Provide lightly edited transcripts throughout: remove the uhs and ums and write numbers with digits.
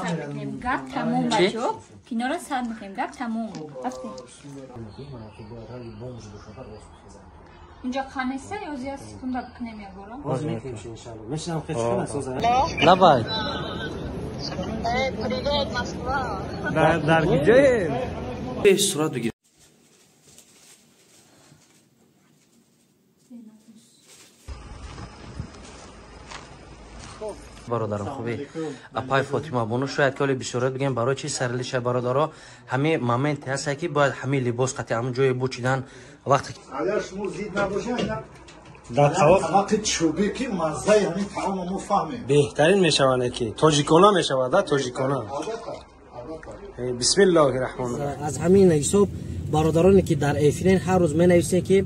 сар мекунем. Гап тамом бачо. Киноро сар мекунем. Гап тамом. Рафтем. Инҷо қанеса ё зиёд секунда бикунем я боро? Боз мекунем иншааллоҳ. Мешинам хеле чӣ насоза. Лабай. Привет, Москва. Дар куҷоем? Пеш сурат бигир. Бародарам хубӣ. Апай Фотима бону шояд ки ҳоле бисёрот бигем барои чи сарилиша бародаро ҳамин моменте ҳаста ки бояд ҳамин либос қатъи ҳамин ҷое бучидан вақте агар шумо зид набошед дар таваққи чӯбӣ ки маззаи ҳамин таомо мо фаҳмем беҳтарин мешаванд ки тоҷикона мешавад тоҷикона. Бисмиллоҳи раҳмони раҳим. Аз ҳамин ҳисоб бародароне ки дар эфирен ҳар рӯз менависед ки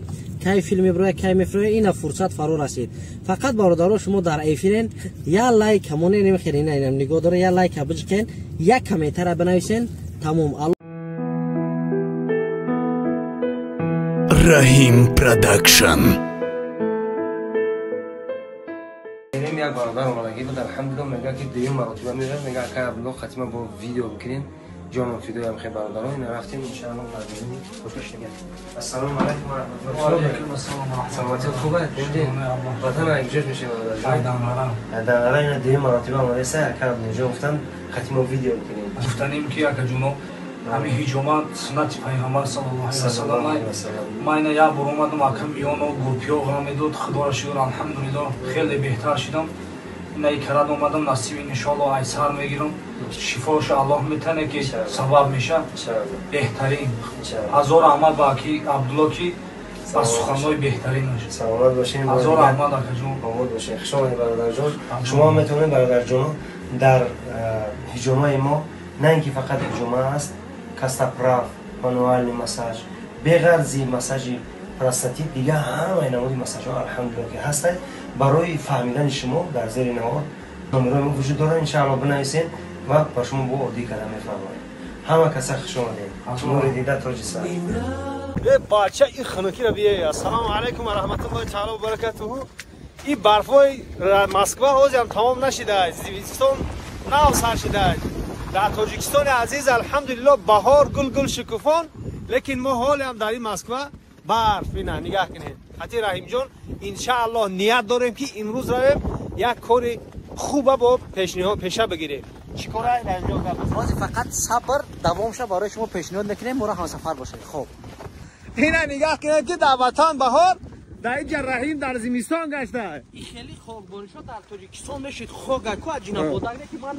кай филм мебирояд, кай мефирояд, ина фурсат фаро расид. Фақат бародаро шумо дар эфирен я лайк ҳамоне намехерен, ина инам нигоҳ дора, я лайк биҷиқен, як комментара бинависен, тамом. Раҳим Продакшн. Як бародар омадагӣ буд, алҳамдулиллоҳ, мегӯяд ки дуюм маротиба меояд, мегӯяд акай Абдулло хатима бо видео бикунем. Ҷоном фидоям хе бародарон, ина рафтем иншааллоҳ бародари хушаш дигар. Ассалому алайкум ва раҳматуллоҳ. Ва алайкум ассалом ва раҳматуллоҳ. Саломатият хуб аст? Бинде? Ватан куҷош мешавад бародарҷон? Данғара. Данғара ина дуюм маротиба омадаеса, акай Абдуллоҷон гуфтанд хатима видео бикунем. Гуфтанем ки акаҷоно ҳамин ҳиҷома суннати пайғамбар саллаллоҳу алайҳи васаллам. Ман ина як бор омадам, акам миёно гурпиё ғам медод, худоро шукр, алҳамдулиллоҳ, хеле беҳтар шидам. Ина икарат омадам, насиби иншоаллоҳ айсар мегирам. Шифоша Аллоҳ метане ки сабаб меша. Беҳтарин. Ҳазор раҳмат ба аки Абдулло ки аз суханҳои беҳтаринаш. Саломат бошед. Ҳазор раҳмат акаҷон. Саломат бошед. Хуш омадед бародарҷон. Шумо метавонед бародарҷоно дар ҳиҷомаи мо на ин ки фақат ҳиҷома аст, костоправ, мануальный массаж, беғарзи массажи простатит, дигар ҳамаи намуди массажҳо алҳамдулиллоҳ ки ҳастанд. Барои фаҳмидани шумо дар зери навор номерҳои мо вуҷуд доранд, иншааллоҳ бинависед ва ба шумо бо оддӣ карда мефаҳмонем. Ҳама каса хуш омадед. Нури дида тоҷи сар. Э бача ин хунукиро биёй. Ассалому алайкум ва раҳматуллоҳи таъала ва баракатуҳу. Ин барфҳои Москва ҳозирам тамом нашидааст, зимистон нав сар шидааст. Дар Тоҷикистони азиз алҳамдулиллоҳ баҳор гулгул шукуфон, лекин мо ҳолиам дар ин Москва барф. Ина нигаҳ кунед. Хати Раҳимҷон иншааллоҳ ният дорем ки имрӯз равем як кори хуба бо пешниҳод пеша бигирем. Чӣ кора Раҳимҷон гап? Ҳозир фақат сабр давом ша, барои шумо пешниҳод мекунем, моро ҳамсафар бошед. Хоб. Ина нигаҳ кунед ки дар ватан баҳор, дар инҷа Раҳим дар зимистон гашта. Ин хеле хокборишҳо дар Тоҷикистон мешид. Хок ку аҷинабодак не ки ман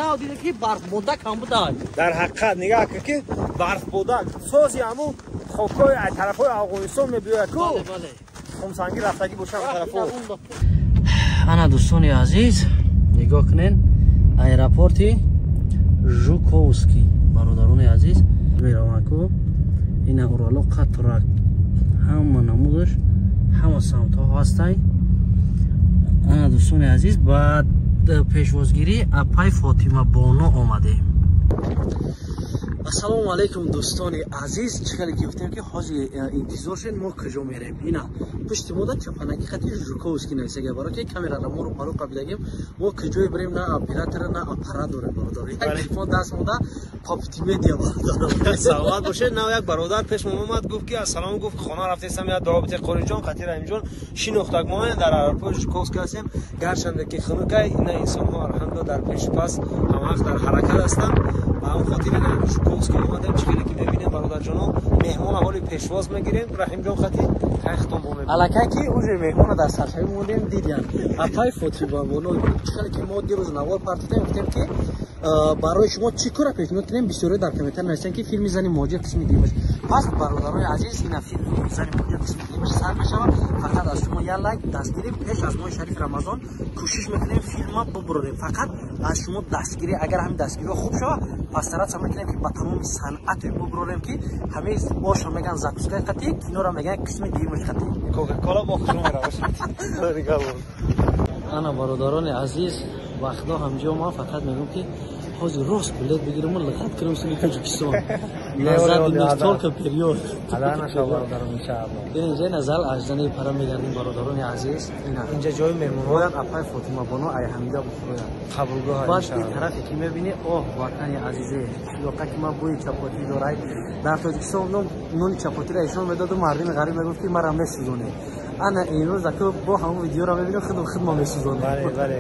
нав дидам ки барфбодак ҳам будад. Дар ҳақиқат нигаҳ кун ки барфбодак сози ҳамун хокҳои аз тарафҳои Афғонистон мебиёяд ку. Хумсангӣ рафтагӣ бошад он тарафҳо. Ана дӯстони азиз, нигоҳ кунед аэропорти Жуковский, бародарони азиз мераванд ку. Ина Урало қатрак ҳама намудаш ҳама самтҳо ҳастай. Ана дӯстони азиз, ба пешвозгирӣ апай Фотима боно омадем. Ассалому алайкум дӯстони азиз. Чӣ хеле гуфтем ки ҳозир интизор шед, мо куҷо мерем. Ина пушти мо да чапанаки хати Жуковский нависага, барои ки камерара моро паро қабидагем. Мо куҷое бирем, на оператора, на аппарат дорем бародар. Як телефон даст монда, паптимедиа бародар. Саломат бошед. Нав як бародар пеш мо омад, гуфт ки ассалом, гуфт хона рафтесам, як дуо бите Қориҷон, хати Раҳимҷон шинохтак. Мо дар аэропорт Жуковский ҳастем. Гарчанде ки хунукай, ина инсонҳо алҳамдулиллоҳ дар пеши пас ҳамавақт дар ҳаракат ҳастанд. Ба ҳамон хотир ина Жуковский омадем. Чӣ хеле ки мебинем бародарҷоно, меҳмона ҳоли пешвоз мегирем. Раҳимҷон хати хайхтон бо мебинем. Аллакай ки уже меҳмона дар саршавӣ мондем, дидям. Апай Фотима боно, чӣ хеле ки мо дирӯз навор партофтем, гуфтем ки барои шумо чӣ кора пешниҳод кунем. Бисёре дар комментар нависанд ки филми зани муҳоҷир қисми дуюмаш. Пас бародарони азиз, ина филми зани муҳоҷир қисми дуюмаш сар мешавад. Фақат аз шумо як лайк, дастгирӣ. Пеш аз моҳи шариф Рамазон кӯшиш мекунем филма бубурорем. Фақат аз шумо дастгирӣ, агар ҳамин дастгириҳо хуб шавад, пас стараться мекунем ки ба тамоми санъате бубурорем ки ҳамаи ошро мегӯянд закускаи қатӣ, киноро мегӯянд қисми дуюмаш қатӣ. Кока-кола бо хушро меравад. Ана бародарони азиз, Вақто ҳамҷо ман фақат мегӯям ки ҳозир рост билет бигирам ва лиқат кунам суни Тоҷикистон. Назад не только период. Ада наша бародарам иншааллоҳ. Инҷа назал аждани пара мегардим бародарони азиз. Инҷа ҷои меҳмонҳо. Бояд апай Фотима боно ай ҳамида бухӯрад. Қабулгоҳ иншааллоҳ. Баъд ин тарафе ки мебинӣ, оҳ ватани азизе, лоқа ки ман бӯи чапотӣ дорай. Дар Тоҷикистон нони чапотиро ишон медоду мардими ғариб мегуфт ки мара месӯзонед. Ана имрӯз аку бо ҳамон видеоро мебинем, худмо месӯзонем. Бале, бале.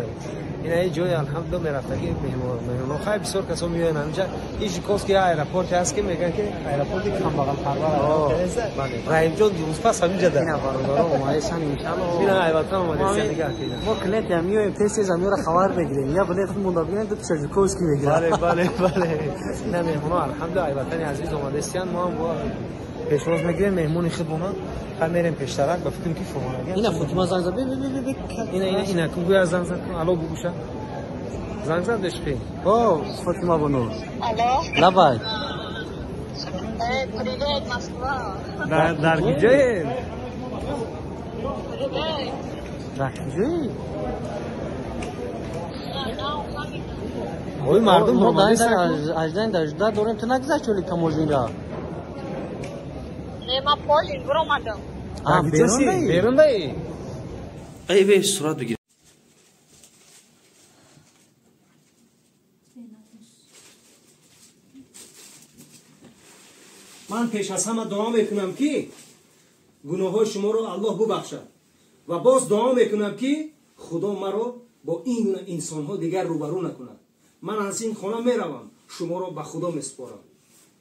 Ина ин ҷои алҳамдулиллоҳ мерафтагӣ меҳмонҳо. Хай бисёр касо меоянд ҳаминҷа. Ин Жуковский аэропорте ҳаст ки мегӯянд ки аэропорти камбағалпарвар аст. Раҳимҷон дирӯзпас ҳаминҷа да. Ина бародаро омадасан иншааллоҳ. Ина айватан омадасан нигоҳ кунед. Мо клиент ҳам меоем, тез тез ҳаминро хабар мегирем. Я билет худмон да бигирем, ду пиша Жуковский мегирем. Бале, бале, бале. Ина меҳмонҳо алҳамдулиллоҳ айватани азиз омадаистиянд. Мо ҳам пешвоз мегирем меҳмони худмона. Хай мерем пештарак ба фикрам ки фоҳонагӣ. Ина Фотима занг зад. Би. Ина ина ина кугӯя занг зад. Алло бугӯша. Занг зад бешқи. О, Фотима бону. Алло. Лабай. Привет, Москва. Дар куҷоем? Привет. Дар куҷои? Ой, мардум мо аждан дажда дорем, ту нагузашти оли таможинра. Не, ма полин буромадам. А, берундаи? Берундаи? Эй, бе, сурат бигир. Ман пеш аз ҳама дуо мекунам ки гуноҳҳои шуморо Аллоҳ бубахшад ва боз дуо мекунам ки Худо маро бо ин гуна инсонҳо дигар рӯбарӯ накунад. Ман аз ин хона меравам, шуморо ба Худо месупорам.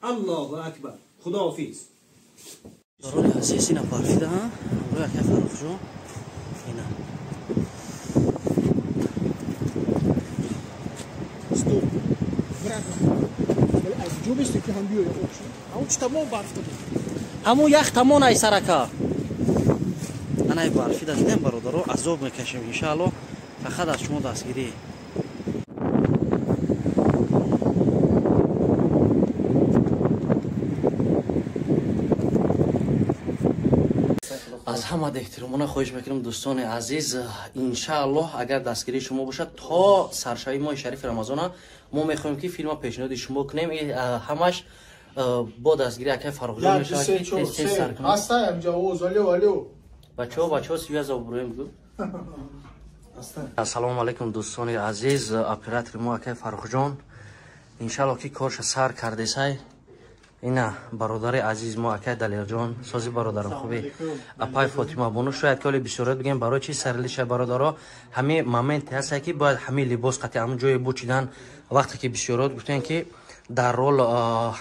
Аллоҳу акбар. Худоҳофиз. Барои азиз ина барфида, ҳамроҳи акай Фаррухҷон. Ина. Стоп. Аз ҷо бисте ки ҳам биёя об шуд. Ҳамун чи тамом барф буд. Ҳамун ях тамон ай сарака. Анай барфида дидем бародаро, азоб мекашем иншааллоҳ. Фақат аз шумо дастгирӣ. Аз ҳама эҳтиромона хоҳиш мекунам дӯстони азиз, иншааллоҳ агар дастгирии шумо бошад то саршавии моҳи шарифи Рамазона мо мехоҳем ки филма пешниҳоди шумо кунем. Ҳамаш бо дастгирии акай Фаррухҷон мешавад ки тез тез сар кунем. Бачаҳо, бачаҳо, связь обрӯем бигӯ. Ассалому алайкум дӯстони азиз, оператори мо акай Фаррухҷон иншааллоҳ ки корша сар кардесай. Ина бародари азиз мо акай Далерҷон, сози бародарам хуби. Апай Фотима бону, шояд ки оли бисёрот бигем барои чи сарилиша бародаро, ҳами моменте ҳаста ки бояд ҳами либос қати ҳамун ҷое бучидан. Вақте ки бисёрот гуфтем ки дар рол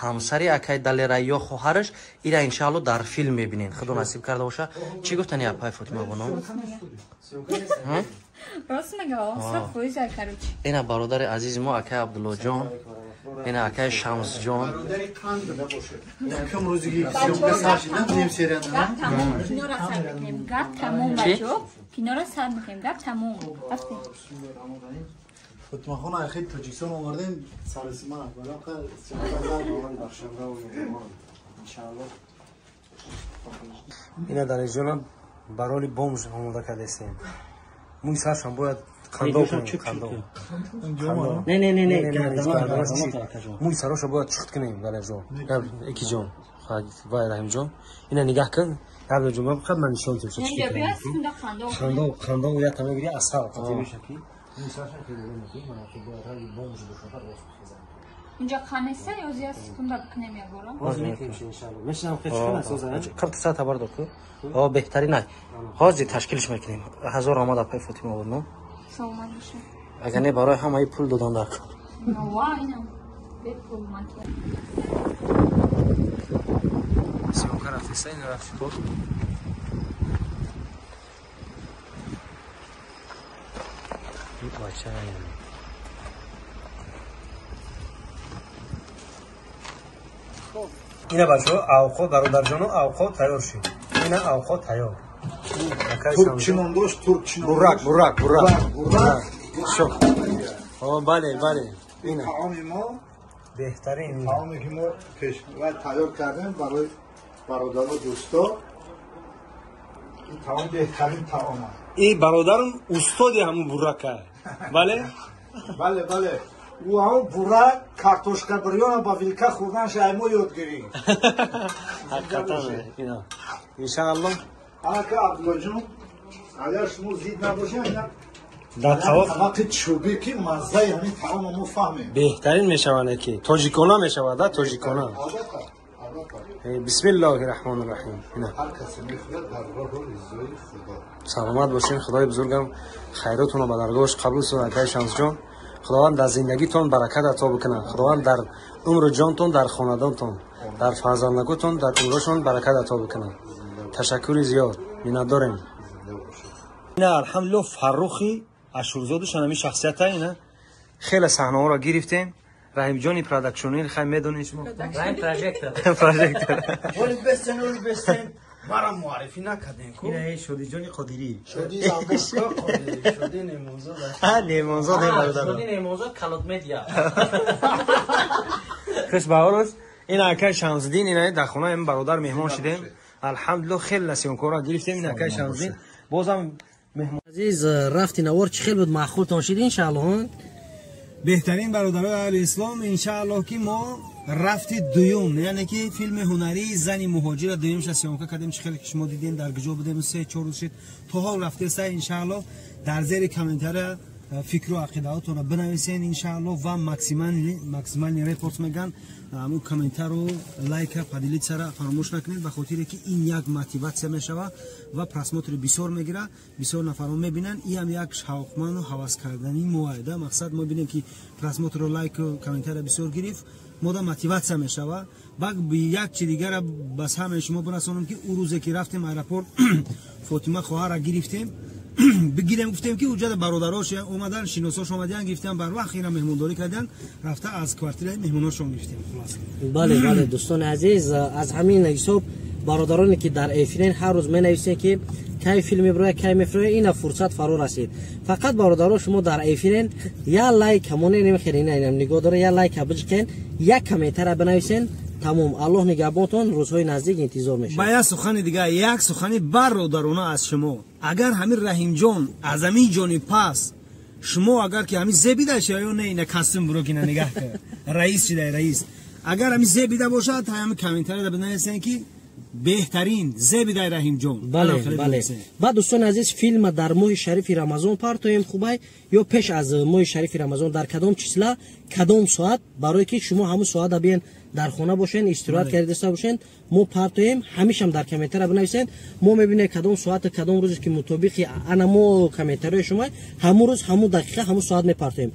ҳамсари акай Далера ё хоҳараш, ира иншаалло дар филм мебинен. Худо насиб карда боша. Чӣ гуфтани апай Фотима бону? Рост мега, сад фоиз ай короче. Ина бародари азизи мо акай Абдуллоҷон, ина акай Шамсҷон. Бародари қанд набошад. Якум рӯзиги съёмка сар шидан ним серияда. Гап тамом, кинора сар мекунем. Гап тамом бачо. Кинора сар мекунем. Гап тамом. Рафтем. Фотимахон ахир Тоҷикистон овардем, сарисима балоқа съёмка зад бахшанда ва меҳмон. Иншааллоҳ. Ина Далерҷонам ба роли бомж омода кардастем. Мӯи саршам бояд қандо кунем, қандо. Не, не, не, не, мӯи сароша бояд чухт кунем, Далерҷон. Экиҷон, вай Раҳимҷон. Ина нигаҳ кун, Абдулҷон, ман фақат ман нишон тем, чӣ кунем. Қандо, қандо як та мегири асал, қатӣ меша ки. Мӯи саршам ки мегирем ки ман ки бояд ранги бомж бошад, рост бихезам. Инҷа қанеса ё зиёд секунда бикунем як бора? Ҳозир мекунем иншааллоҳ. Мешинам хеле чӣ кунам соза? Қирқ соат хабар дод ку? О, беҳтарин ай. Ҳозир ташкилш мекунем. Ҳазор омад апай Фотима бону. Саломат бошед. Агар не барои ҳамаи пул додан дар кор. Ва, инам бепул макияж. Съёмка рафтеса, ин рафти кор. Бача. Ина бачаҳо авқот бародарҷоно авқот тайёр шуд. Ина авқот тайёр. Турк чӣ ном дошт? Турк чӣ ном Бурак, бурак, бурак. Бурак. Всё. О, бале, бале. Ина. Таоми мо беҳтарин. Таоме ки мо пеш ва тайёр кардем барои бародару дӯсто. Ин таом беҳтарин таом аст. Ин бародарам устоди ҳамун бурака. Бале? Бале, бале. Ӯ бура картошка бирёна ба вилка хӯрданша ай мо ёд гирифт. Ҳақиқатан ина. Иншааллоҳ. Ака Абдуллоҷон, агар шумо зид набошед, ина дар тавоқ тавақи чӯбӣ ки маззаи ҳамин таомо мо фаҳмем. Беҳтарин мешаванд ки тоҷикона мешавад, да тоҷикона. Албатта, албатта. Бисмиллоҳи раҳмони раҳим. Ина. Ҳар касе мехӯрад дар роҳу ризои Худо. Саломат бошед, Худои бузургам хайротонро ба даргоҳаш қабул созад, акаи Шамсҷон. Худованд дар зиндагитон баракат ато бикунад. Худованд дар умру ҷонтон, дар хонадонтон, дар фарзандакотон, дар умрошон баракат ато бикунад. Ташаккури зиёд, миннатдорем. Ина алҳамдулиллоҳ Фаррухи Ашурзодушон ҳамин шахсията ина хеле саҳнаҳоро гирифтем. Раҳимҷони продакшонил хай медонед шумо. Раҳим прожектор. Прожектор. Оли бестен, оли бестен. Мара муаррифӣ накардем ку. Ина Шодиҷони Қодирӣ. Шоди Замбурка Қодирӣ, Шоди Немонзод. А Немонзод эй бародар. Шоди Немонзод Калот Медиа. Хуш ба ҳолот. Ин акай Шамсиддин ина дар хонаи ин бародар меҳмон шудем. Алҳамдулиллоҳ хеле съёмкаро гирифтем. Ин акай Шамсиддин бозам меҳмон. Азиз, рафти навор чӣ хел буд, маъқултон шид иншааллоҳ? Беҳтарин бародарои аҳли ислом, иншааллоҳ ки мо рафти дуюм, яъне ки филми ҳунарии зани муҳоҷира дуюмша съёмка кардем. Чӣ хеле ки шумо дидем, дар куҷо будем, 3-4 рӯз шид то ҳол рафтеса. Иншааллоҳ дар зери комментария фикру ақидаҳотонро бинависен иншааллоҳ ва максимальный репост меган ҳамун комментару лайка поделиться-ра фаромӯш накунед, ба хотире ки ин як мотиватсия мешава ва просмотри бисёр мегира, бисёр нафарон мебинанд. Ин ҳам як шавқманду ҳаваскардании моа да мақсад. Мо бинем ки просмотру лайку комментария бисёр гирифт, мода мотиватсия мешава. Баъд як чи дигара ба саҳми шумо бирасонам ки ӯ рӯзе ки рафтем аэропорт, Фотима хоҳарра гирифтем, бигирем гуфтем ки уҷада бародарош омадан, шиносош омадиян, гирифтем, бар вақт ина меҳмондорӣ кардиян, рафта аз квартираи меҳмоношон гирифтем. Хулоса. Бале, бале, дӯстони азиз, аз ҳамин ҳисоб бародароне ки дар эфирен ҳар рӯз менависен ки кай филм мебирояд, кай мефирояд, ина фурсат фаро расид. Фақат бародаро, шумо дар эфирен я лайк ҳамоне намехер, ина инам нигоҳ дора, я лайка биҷиқен, як комментара бинависен, тамом. Аллоҳ нигаҳбонтон, рӯзҳои наздик интизор мешавад. Ба як сухани дигар, як сухани бародарона аз шумо: агар ҳамин Раҳимҷон аз ҳамин ҷони пас шумо агар ки ҳамин зебида шава ё не, ина касим буро ки ина нигаҳ кар, раис шидай раис, агар ҳамин зебида бошад, ҳамин комментарияда бинависен ки беҳтарин зебидай Раҳимҷон. Бале, бале. Баъд дӯстони азиз, филма дар моҳи шарифи Рамазон партоем хубай ё пеш аз моҳи шарифи Рамазон, дар кадом числа, кадом соат, барое ки шумо ҳамун соата биен дар хона бошен, истироҳат карда бошен, мо партоем, ҳамишам дар комментария бинависен. Мо мебинем кадом соата, кадом рӯзе ки мутобиқи ана мо комментариҳои шумо, ҳамун рӯз, ҳамун дақиқа, ҳамун соат мепартоем.